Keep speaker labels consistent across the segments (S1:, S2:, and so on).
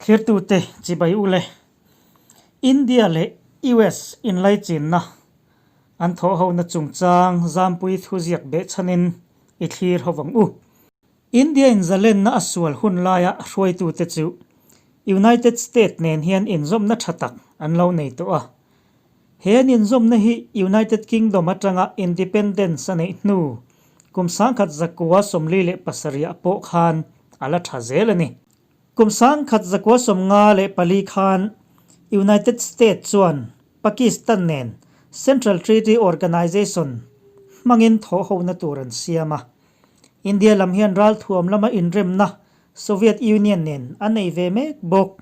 S1: Thirtute chibai u le. India leh US inlaichinna an thawhhona chungchang zampui thuziak behchhanin i thlir ho vang u. India in zalenna a sual hun laia hruaitute chu United State nen hian inzawmna tha tak an lo nei tawh a. He an inzawmna hi United Kingdom atanga independence a neih hnu kum 1947 ah pawh khan a la tha zel a ni. Kum 1954 khan United States chuan Pakistan nen Central Treaty Organization hmangin thawhhona tur an siam a. India lam hian ralthuam lama inremna Soviet Union nen a nei ve mek bawk.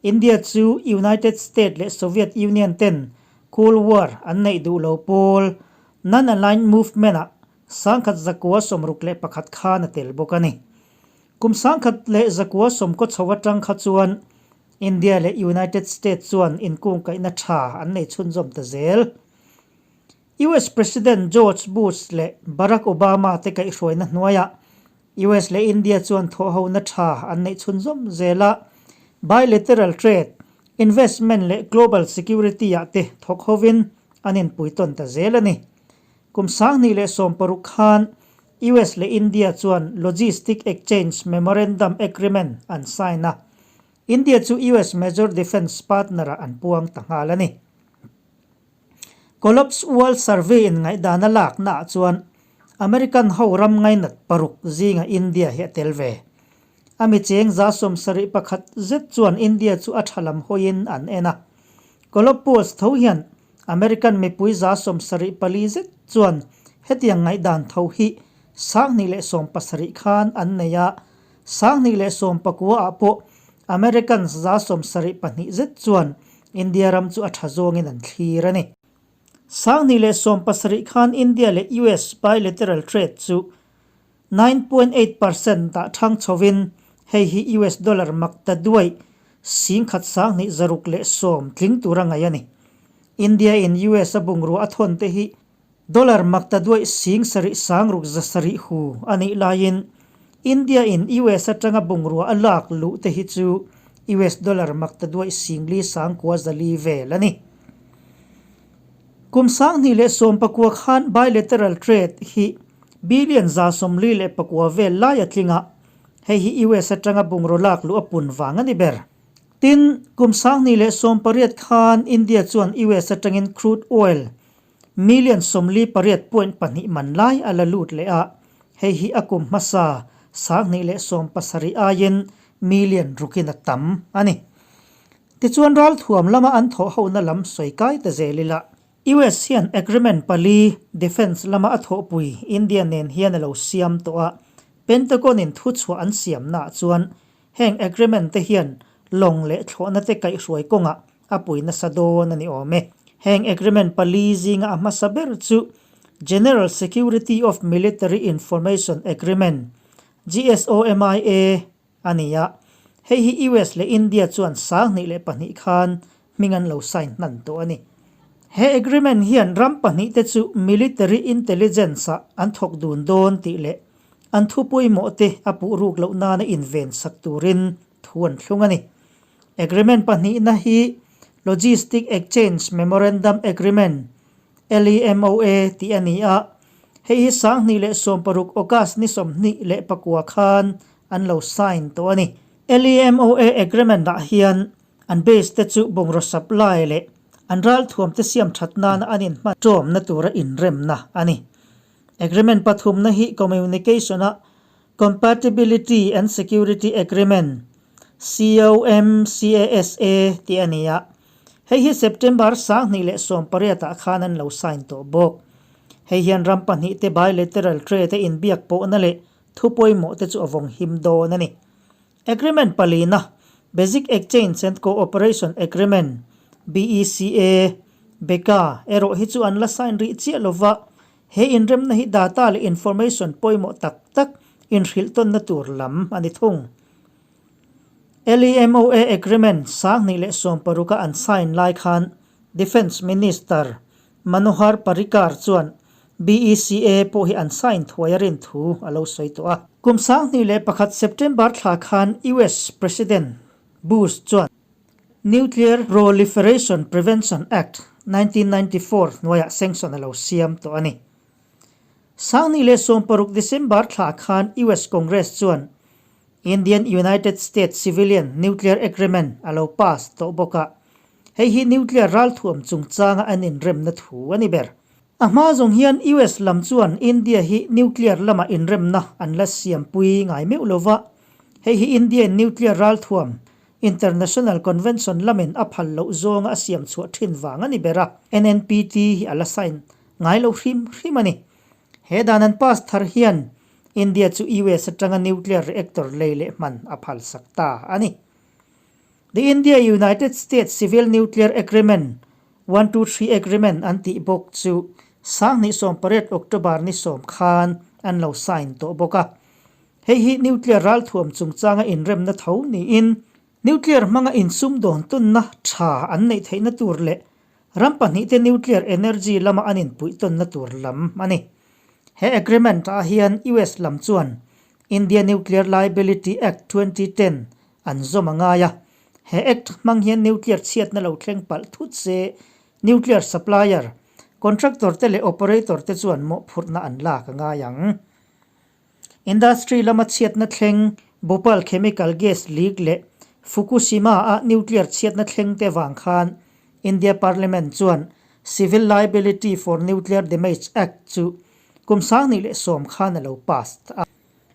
S1: India chu United States leh Soviet Union ten Cold War an neih duh lo pawl Non-Aligned Movement-ah 1961 khan a tel bawk a ni. Kum 1990 chho atang kha chuan India leh United States chuan inkungkaihna tha an nei chhunzawm ta zel. US President George Bush leh Barack Obama te kaihhruaina hnuaiah US leh India chuan thawhhona tha an neih chhunzawm zel a, bilateral trade, investment leh global security ah te thawk hovin an inpuitawn ta zel a ni. Kum 2016 khan US leh India chuan Logistic Exchange Memorandum Agreement an sign a, India chu US major defence partner ah an puang ta nghal a ni. Collapse World Survey in ngaihdana laknaah chuan American ho ram ngainat paruk zinga India hi a tel ve. A mi cheng 71 zet chuan India chu a tha lam hawiin an en a. Collapse Polls tho hian American mipui 74 zet chuan hetiang ngaihdan tho hi 2017 khan an nei a, 2019 ah pawh Americans 72 zet chuan India ram chu a tha zawngin an thlir a ni. 2017 khan India leh US bilateral trade chu 9.8 percent ah thang chhovin hei hi US dollar mak ta duai 16,610 tling tura ngaih a ni. India in US a bungrua a thawn te hi dollar mak ta duai 76,700 hu a nih laiin India in US atanga bungrua a lak luh te hi chu US dollar mak ta duai 49,400 vel a ni. Kum 2019 khan bilateral trade hi billion 149 vel lai a tling a, hei hi US atanga bungraw lak luh a pun vang a ni ber. Tin, kum 2018 khan India chuan US atangin crude oil million 48.2 man lai a la lut leh a, hei hi a kum hmasa 2017 aiin million rukin a tam a ni. Tichuan ralthuam lama an thawhhona lam sawi kai ta zel ila. US hian agreement pali defence lama a thawhpui India nen hian a lo siam tawh a, Pentagon in thuchhuah an siamnaah chuan heng agreement te hian lawng leh thlawhna te kaihhruai kawngah a pui nasa dawn a ni awm e. Heng agreement pali zinga a hmasa ber chu General Security of Military Information Agreement, GSOMIA, a ni a, hei hi US leh India chuan 2002 khan hming an lo sign hman tawh a ni. He agreement hian ram pahnih te chu military intelligence ah an thawk dun dawn tih leh an thu pawimawh te a puh ruk loh nana inven sak turin thu an thlung a ni. Agreement pahnihna hi Logistic Exchange Memorandum Agreement, LEMOA, tih a ni a, hei hi 2016 August ni 29 khan an lo sign tawh a ni. LEMOA agreement ah hian an base te chu bungraw supply leh an ralthuam te siam that nana an inhman tawmna tura inremna a ni. Agreement pathumna hi Communication a Compatibility and Security Agreement, COMCASA, tih a ni a, hei hi September 2018 ah khan an lo sign tawh bawk. Hei hian ram pahnih te bilateral trade a inbiak pawhna leh thu pawimawh te chu a vawng him dawn a ni. Agreement palina, Basic Exchange and Cooperation Agreement, BECA, BECA, erawh hi chu an la sign rih chiah lova, he inremna hi data leh information pawimawh tak tak inhrilh tawnna tur lam a ni thung. LEMOA Agreement 2016 a an sign lai khan Defence Minister Manohar Parrikar chuan BECA pawh hi an sign thuai a rin thu a lo sawi tawh a. Kum 2001 September thla khan US President. Bush chuan Nuclear Proliferation Prevention Act, 1994 hnuaiah sanction a lo siam tawh a ni. 2016 December thla khan US Congress chuan Indian United States Civilian Nuclear Agreement a lo pass tawh bawk a, hei hi nuclear ralthuam chungchanga an inremna thu a ni ber. A hma zawng hian US lam chuan India hi nuclear lama inremna an la siampui ngai meuh lo va, hei hi India-in nuclear ralthuam International Convention lamin a phal loh zawnga a siam chhuah thin vang a ni ber a, NNPT hi a la sign ngai lo hrim hrim a ni. He dan an pass thar hian India chu US atanga nuclear reactor lei leh hman a phalsak ta a ni. The India-United States Civil Nuclear Agreement, 1-2-3 Agreement, an tih bawk chu 2018 October ni sawm khan an lo sign tawh bawk a. Hei hi nuclear ralthuam chungchanga inremna tho niin nuclear hmanga insumdawn tunna tha an neih theihna tur leh ram pahnihte nuclear energy lama an inpuihtawnna tur lam a ni. He agreement ah hian US lam chuan India Nuclear Liability Act 2010 an zawm a ngai a, he act hmang hian nuclear chhiatna lo thleng palh thut se nuclear supplier, contractor te leh operator te chuan mawhphurhna an lak a ngai ang. Industry lama chhiatna thleng Bhopal chemical gas leak leh Fukushima-a nuclear chhiatna thleng te vang khan India Parliament chuan Civil Liability for Nuclear Damage Act chu kum 2010 khan a lo pass a.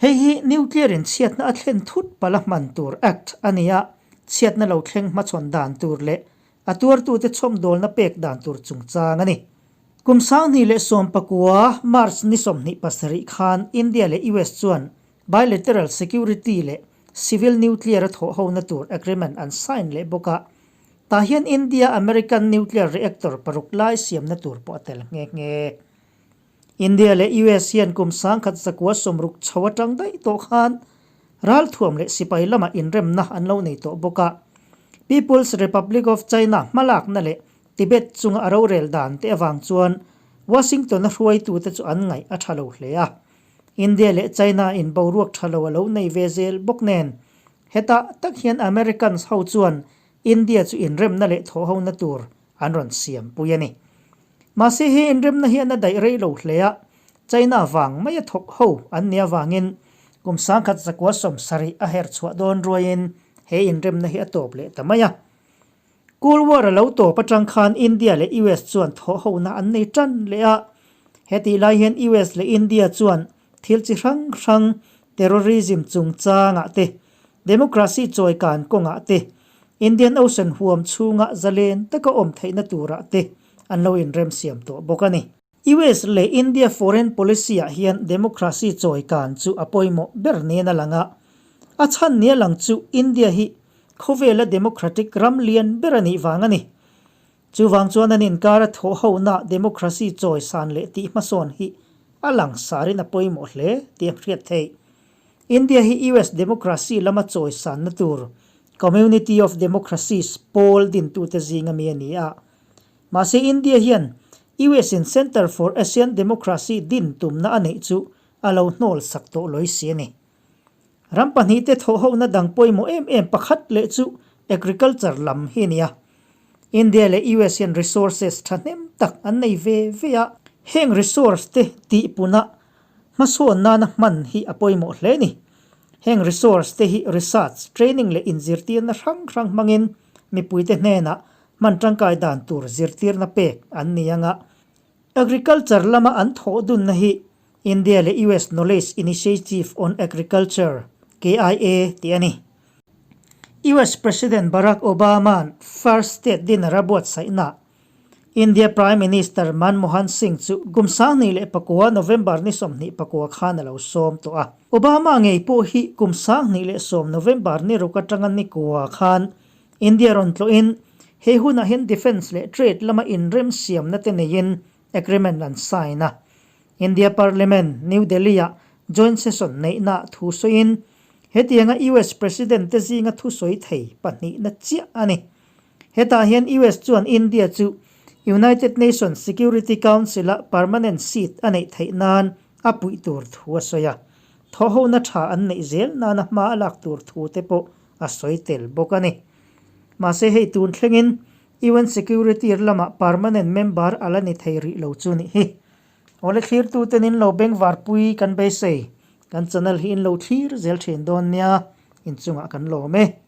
S1: Hei hi nuclear in chhiatna a thlen thut pala hman tur Act a ni a, chhiatna lo thleng hmachhawn dan tur leh a tuartute chhawmdawlna pek dan tur chungchang a ni. Kum 2019 March ni 27 khan India leh US chuan bilateral security leh civil nuclear a thawh hona tur agreement an sign leh bawk a, tah hian India American nuclear reactor paruk lai siamna tur pawh a tel nghe nghe. India leh US hian kum 1960 chho atang daih tawh khan ralthuam leh sipai lamah inremna an lo nei tawh bawk a. People's Republic of China hmalakna leh Tibet chunga a rorel dan te avang chuan Washington-a hruaitute chu an ngaih a tha lo hle a. India leh China in boruak tha lo a lo nei ve zel bawk nen, hetah tak hian Americans ho chuan India chu inremna leh thawhhona tur an rawn siampui a ni. Mahse he inremna hian a daih rei lo hle a, China vang maia thawk ho an nih avangin kum 1970 a her chhuah dawn ruaiin he inremna hi a tawp leh ta mai a. Cold War a lo tawp atang khan India leh US chuan thawhhona an nei tan leh a, hetih lai hian US leh India chuan thil chi hrang hrang terrorism chungchangah te, democracy chawikan kawngah te, Indian Ocean huam chhunga zalen taka awm theihna turah te an lo inremsiam tawh bawk a ni. US leh India foreign policy ah hian democracy chawikan chu a pawimawh ber nen a lang a, a chhan nia lang chu India hi khawvela democratic ram lian ber a nih vang a ni. Chuvang chuan an inkar a thawh hona democracy chawi san leh tih hmasawn hi a lang sarin a pawimawh hle tih a hriat theih. India hi US democracy lama chawi sanna tur Community of Democracies pawl dintute zinga mi a ni a. Mahse India hian US in Center for Asian Democracy din tumna a neih chu a lo hnawl sak tawh lawi si a ni. Ram pahnihte thawhhona dang pawimawh em em pakhat leh chu agriculture lam hi a ni a. India leh US hian resources thahnem tak an nei ve ve a, heng resource te tihpuna hmasawn nana hman hi a pawimawh hle a ni. Heng resource te hi research, training leh inzirtirna hrang hrang hmangin mipuite hnenah Hman tangkai dan tur zirtirna pek an ni anga Agriculture lama an thawh dunna hi India leh US Knowledge Initiative on Agriculture, KIA, tih a ni. US President Barack Obama-a'n First State Dinner a buatsaihnaah India Prime Minister Manmohan Singh chu kum 2009 November ni 24 khan a lo sawm tawh a. Obama ngei pawh hi kum 2010 November ni ruk atanga ni kua khan India rawn tlawhin he hunah hian defence leh trade lama inrem siamna te neiin agreement an sign a. India Parliament, New Delhi-ah joint session neihna thu sawiin hetianga US President te zinga thusawi thei pahnihna chiah a ni. Hetah hian US chuan India chu United Nations Security Council-a permanent seat a neih theih nan a puih tur thu a sawi a. Thawhhona tha an neih zel nana hma a lak tur thu te pawh. a sawi tel bawk a ni. Mahse hei tun thlengin UN Security lamah permanent member a la ni thei rih lo chu nih hi. Awle thlirtuten in lo bengvarpui kan beisei. Kan channel hi in lo thlir zel thin dawn nia, inchungah kan lawm e.